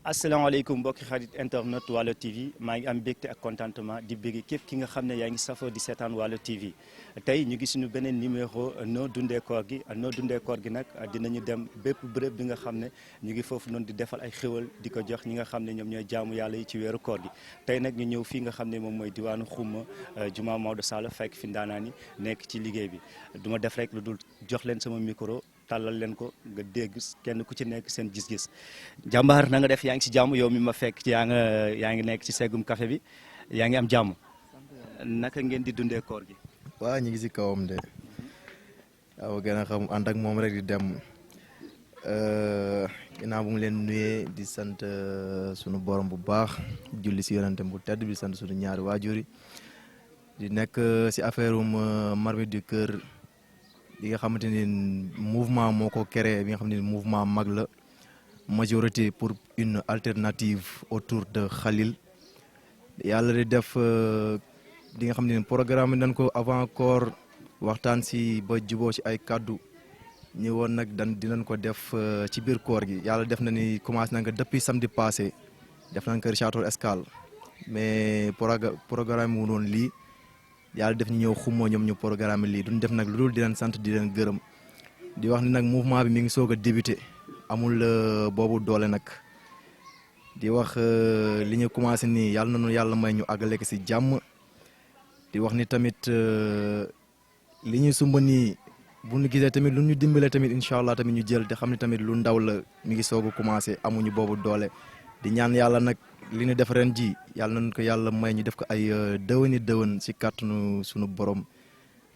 asalaamaaleykum mbokki xarit internet Waalo TV maa ngi am mbégte ak contentement di bégg képp ki nga xam ne yaa ngi safoo di seetaan Waalo TV tey ñu ngi suñu beneen numéro noo dundee koor gi noo dundee koor gi nag dinañu dem bépp bërëb bi nga xam ne ñu ngi foofu noonu di defal ay xéwal di ko jox ñi nga xam ne ñoom ñooy jaamu yàlla yi ci weeru koor gi tey nag ñu ñëw fii nga xam ne moom mooy diwaanu Xuma Juma Maodo Sall fekk fi ndaanaan yi nekk ci liggéey bi du ma def rek lu dul jox leen sama micro tàllal leen ko nga dégg kenn ku ci nekk seen gis-gis jàmbaar na nga def yaa ngi si jàmm yow mi ma fekk ci yaa ngi nekk ci seggum café bi yaa ngi am jàmm naka ngeen di dundee koor gi. waaw ñu ngi si kawam de waaw gën a xam ànd ak moom rek di dem ginnaaw bu mu leen nuyee di sant sunu borom bu baax julli si yonentem bu tedd bi sant sunu ñaari waajur yi di nekk si affaire Marmite du Cœur li nga xamante ni mouvement moo ko créé bi nga xam ne mouvement mag la majorité pour une alternative autour de Khalil yàlla di def li nga xam ne programme bi dañ ko avant koor waxtaan si ba juboo si ay kaddu ñëwoon nag dinañ ko def ci biir koor gi yàlla def na ni commencé nañ ko depuis samedi passé def nañ ko Richard Toll Escale mais programme wu noonu lii yàlla def ñu ñëw Xuma ñoom ñu programme lii duñ def nag lu dul di leen sant di leen gërëm di wax ni nag mouvement bi mi ngi soog a débuté amul boobu doole nag di wax li ñu commencé nii yàlla nañu yàlla may ñu àggale ko si jàmm di wax ni tamit li ñuy sumba nii bu ñu gisee tamit lu ñu dimbale tamit incha allah tamit ñu jël te xam ne tamit lu ndaw la mi ngi soog a commencé amuñu boobu doole di ñaan yàlla nag li ñu def ren ji yàlla nañu ko yàlla may ñu def ko ay dëwëni dëwën si kàttanu sunu borom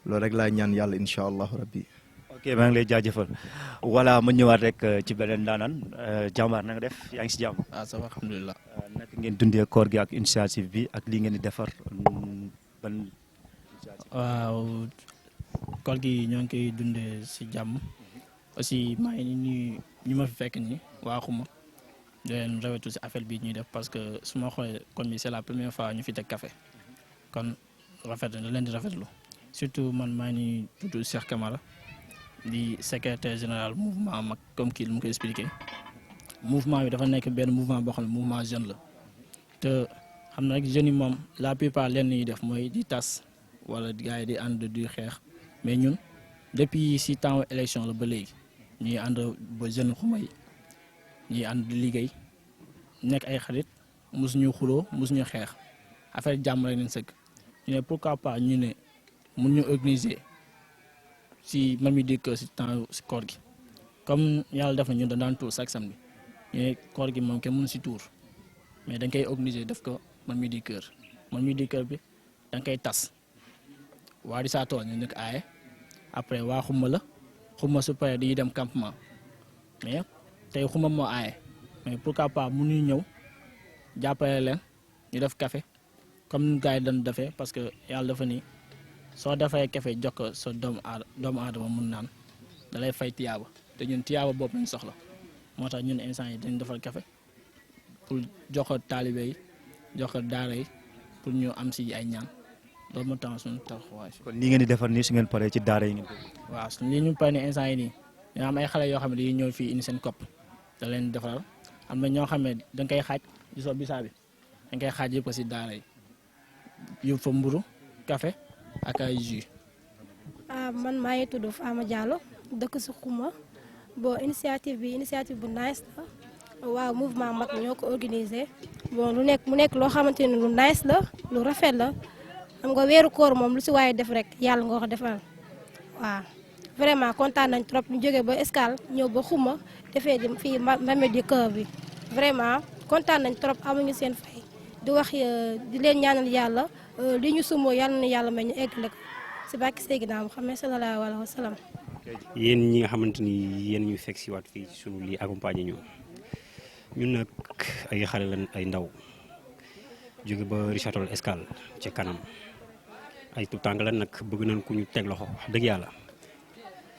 loolu rek laay ñaan yàlla incha allahu rabbi. ok maa ngi lay jaajëfal voilà ma ñëwaat rek ci beneen daanaan jàmbaar na nga def yaa ngi si jàmm. ça va alhamdulilah. naka ngeen dundee koor gi ak initiative bi ak lii ngeen di defar ban. waaw koor gi ñoo ngi koy dundee si jàmm aussi maa ngi nuyu ñu ma fi fekk nii waa Xuma di leen rawetu si affaire bi ñuy def parce que su ma xoolee kon bi c'est la première fois ñu fi teg café kon rafet na leen di rafetlu surtout man maa ngi tudd Cheikh Camara di secrétaire général mouvement mag comme kii lu mu koy expliqué mouvement bi dafa nekk benn mouvement boo xam ne mouvement jeune la te xam na rek jeunes yi moom la plupart leen ñuy def mooy di tas wala gars yi di ànd di xeex mais ñun depuis si temps élection la ba léegi ñuy ànd ba jeune Xuma yi ñuy ànd di liggéey nekk ay xarit mosuñu xuloo mosuñu xeex affaire jàmm rek nañ sëgg ñu ne pourquoi pas ñu ne mun ñu organiser si Marmite du Cœur si temps si koor gi comme yàlla def na ñun da daan tuur chaque samedi ñu ne koor gi moom kenn mënu si tuur mais dañ koy organiser def ko Marmite du Cœur Marmite du Cœur bi da nga koy tas waa di saa tool ñu nekk aaye après waa Xuma la Xuma su paree dañuy dem campement mais tey Xuma moo aaye mais pourquoi pas mënuñu ñëw jàppale leen ñu def café comme ni gars yi dañ defee parce que yàlla dafa ni soo defee café jox ko sa doomu aadama mun naan da lay fay tiyaaba te ñun tiyaaba boobu lañ soxla moo tax ñun instant yi dañ defal café pour jox ko taalibe yi jox ko daara yi pour ñu am si ay ñaan loolu moo tax suñu taxawaay. kon lii ngeen di defar nii su ngeen paree ci daara yi ngeen ko. waaw lii ñu paree nii instant yi nii ñoo am ay xale yoo xam ne dañuy ñëw fii indi seen kopp da leen defaral am na ñoo xam ne da nga koy xaaj gisoo bisaa bi da nga koy xaaj yëpp ko si daara yi yóbbu fa mburu café ak ay jus. man maa ngi tudd Fama Diallo dëkk si Xuma bon initiative bu nice la waaw mouvement mag ñoo ko organisé bon mu nekk loo xamante ne lu nice la lu rafet la xam nga weeru koor moom lu si waaye def rek yàlla nga ko defal waaw vraiment kontaan nañ trop ñu jógee ba Escale ñëw ba Xuma defee di fii Marmite du Cœur bi vraiment kontaan nañ trop amuñu seen fay di wax di leen ñaanal yàlla li ñu sumoo yàlla na yàlla may ñu eggale ko si bàkki Seydina Muhammad sallallahu alayhi wa sallam. yéen ñi nga xamante ni yéen ñu fekk si waat fii sunu lii accompagner ñu ñun nag ay xale lañ ay ndaw jóge ba Richard Toll Escale ci kanam ay tout tànk lan nag bëgg nañ ku ñu teg loxo wax dëgg yàlla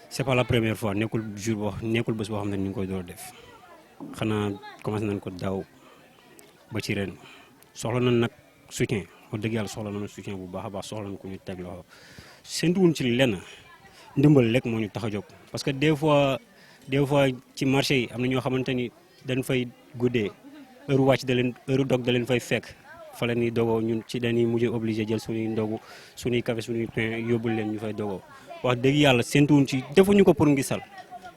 c'est pas la première fois nekkul bés boo xam ne ni ñu koy door def xanaa commencé nañ ko daaw ba ci ren soxla nañ nag soutien wax dëgg yàlla soxla nañ soutien bu baax a baax soxla nañ ku ñu teg loxo séntuwuñ ci lenn ndimbal rek moo ñu tax a jóg parce que des fois ci marché yi am na ñoo xamante ni dañ fay guddee heure wàcc da leen heure dog da leen fay fekk fa la ñuy dogoo ñun ci dañuy mujj obligé jël suñuy ndogu suñuy café suñuy pain yóbbul leen ñu fay dogoo wax dëgg yàlla séntuwuñ ci defuñu ko pour ngisal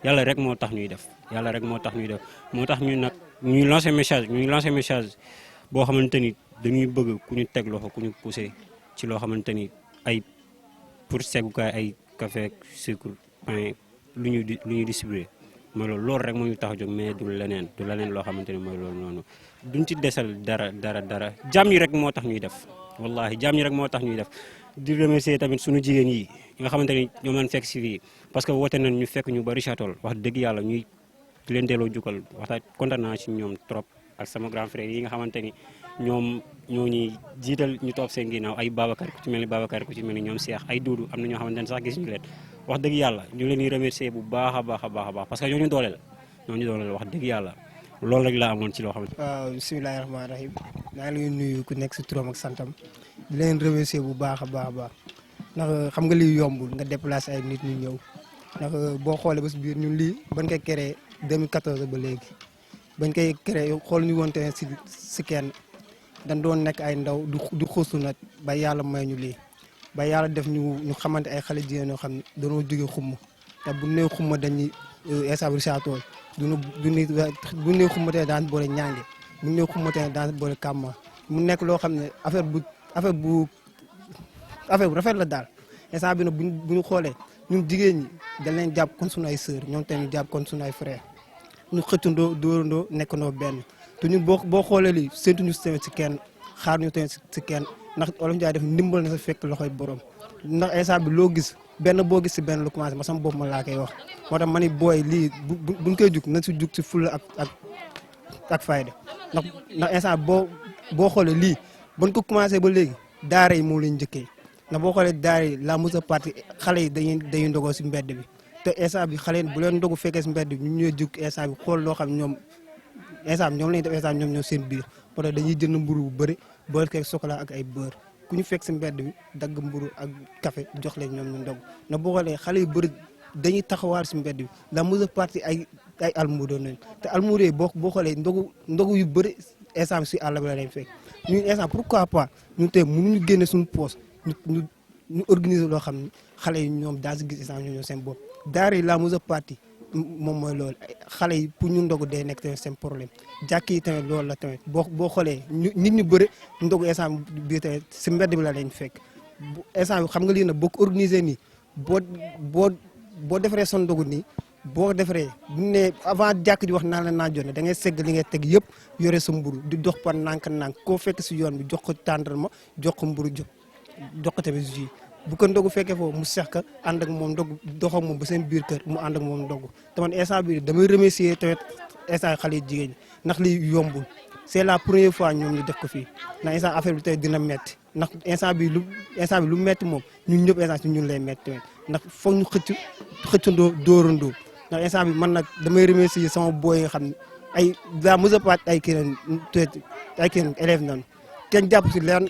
yàlla rek moo tax ñuy def yàlla rek moo tax ñuy def moo tax ñu nag ñuy lancer message boo xamante ni dañuy bëgg ku ñu teg loxo ku ñu poussé ci loo xamante ni ay pour seggukaay ay café sucre pain lu ñuy distribuer mooy loolu rek moo ñu tax a jóg mais du leneen loo xamante ni mooy loolu noonu duñ ci desal dara jàmm yi rek moo tax ñuy def wallahi jàmm yi rek moo tax ñuy def di remercier tamit suñu jigéen yi nga xamante ni ñoom lañ fekk si fii parce que woote nañ ñu fekk ñu ba Richard Toll wax dëgg yàlla ñuy leen delloo jukkal waxtaan kontaan naa ci ñoom trop ak sama grand frère yi nga xamante ni ñoom ñoo ñuy jiital ñu toog seen ginnaaw ay Babacar ku ci mel ni Babacar ku ci mel ni ñoom Cheikh ay Doudou am na ñoo xamante ne sax gis ñu leen wax dëgg yàlla ñu leen di remercier bu baax a baax parce que ñoo ñu dooleel wax dëgg yàlla loolu rek laa amoon ci loo xamante. waaw bisimilah rahmaani rahiim maa ngi leen nuyu ku nekk si turam ak santam di leen remercier bu baax a baax ndax xam nga lii yombul nga déplacer ay nit ñu ñëw ndax boo xoolee ba si biir ñun lii bañ koy créé 2014 ba léegi bañ koy créé xool ñu woon tamit si kenn dañ doon nekk ay ndaw du xuusu nag ba yàlla may ñu lii ba yàlla def ñu xamante ay xale jigéen yoo xam ne dañoo jóge xumma te bu nee xumma dañuy Essa Richard Toll bu nee xumma tey daan boole ñaange bu nee xumma tey daan boole kàmma mu nekk loo xam ne affaire bu rafet la daal instant bi nag bu ñu xoolee ñun jigéen ñi dañ leen jàpp kon suñu ay sœur ñoom tamit ñu jàpp kon suñu ay frère ñu xëccandoo dóorandoo nekkandoo benn te ñun boo xoolee lii séntuñu tamit si kenn xaar ñu tamit si kenn ndax Olof Njaay def ndimbal na sa fekk loxoy borom ndax instant bi loo gis benn boo gis si benn lu commencé ma sama bopp ma laa koy wax moo tax ma ni booy lii buñ koy jug na si jug si fulla ak fayda ndax instant boo xoolee lii bañ ko commencé ba léegi daara yi moo leen njëkkee ndax boo xoolee daara yi la mos a parti xale yi dañuy ndogoo si mbedd bi te instant bi xale yi bu leen ndogu fekkee si mbedd bi ñu ñooy jug instant bi xool loo xam ñoom instant bi ñoom la ñuy def instant ñoom ñoo seen biir moo tax dañuy jënd mburu bu bëri boole keeg chocolat ak ay beurre ku ñu fekk si mbedd bi dagg mburu ak café jox leen ñoom ñu ndog ndax boo xoolee xale yu bëri dañuy taxawaal si mbedd bi la mos a parti ay almudo nañ te almudo yi boo xoolee ndogu yu bëri instant bi si àll bi la leen fekk ñun instant pourquoi pas ñun tey mënuñu génne suñu poos ñu organiser loo xam ne xale yi ñoom daa si gis instant ñoo seen bopp daara yi la mos a parti moom mooy loolu xale yi pour ñu ndogu day nekk tamit seen problème jàkk yi tamit loolu la tamit boo xoolee nit ñu bëri ndogu instant bi tamit si mbedd bi la leen fekk instant bi xam nga lii nag boo ko organisé nii boo defaree son ndogu nii boo defaree bu ne avant jàkk ji wax naan la naa jot ne da ngay segg li ngay teg yëpp yore sa mburu di dox par nànk-nànk koo fekk si yoon bi jox ko tàndarma jox ko mburu jox ko tamit jus bu ko ndogu fekkee foofu mu seex ka ànd ak moom ndogu dox ak moom ba seen biir kër mu ànd ak moom ndogu te man instant bi damay remercier tamit instant xale jigéen ñi ndax li yombul c'est la première fois ñoom ñu def ko fii ndax instant affaire bi tey dina metti ndax instant bi lu metti moom ñun ñëpp instant si ñun lay metti tamit ndax foog ñu xëccandoo dóorandoo ndax instant bi man nag damay remercier sama boy yi nga xam ne ay la mos a paat ay keneen élève nañu kenn jàpp si leen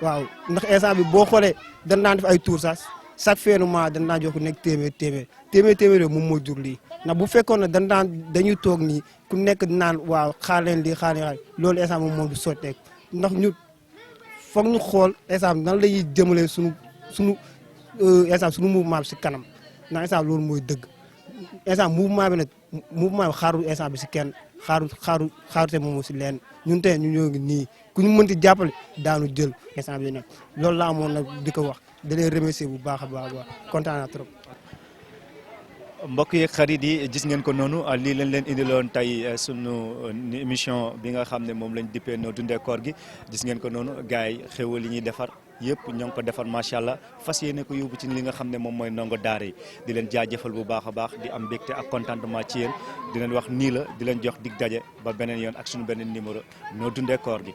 waaw ndax instant bi boo xoolee dañ daan def ay tour sax chaque fin de mois dañ daan jox ku nekk téeméer moom moo jur lii ndax bu fekkoon ne dañuy toog nii ku nekk naan waaw xaar leen loolu instant moom du sotteek ndax ñu foog ñu xool instant nan la ñuy jëmalee suñu mouvement bi si kanam ndax instant loolu mooy dëgg instant mouvement bi xaarul instant bi si kenn xaaru te moom si leen ñun tey ñu ñoo ngi nii ku ñu mënti jàppale daanu jël instant bi nag loolu la amoon nag di ko wax da leen remercier bu baax a baax kontaan naa trop. mbokk yeeg xarit yi gis ngeen ko noonu lii lañ leen indiloon tey sunu émission bi nga xam ne moom lañ dippee noo dundee koor gi gis ngeen ko noonu gars yi xéwal yi ñuy defar yëpp ñoo ngi ko defar macha allah fas yéene ko yóbbu ci li nga xam ne moom mooy ndongo daara yi di leen jaajëfal bu baax a baax di am mbégte ak contentement ci yéen di leen wax nii la di leen jox dig daje ba beneen yoon ak suñu beneen numéro noo dundee koor gi.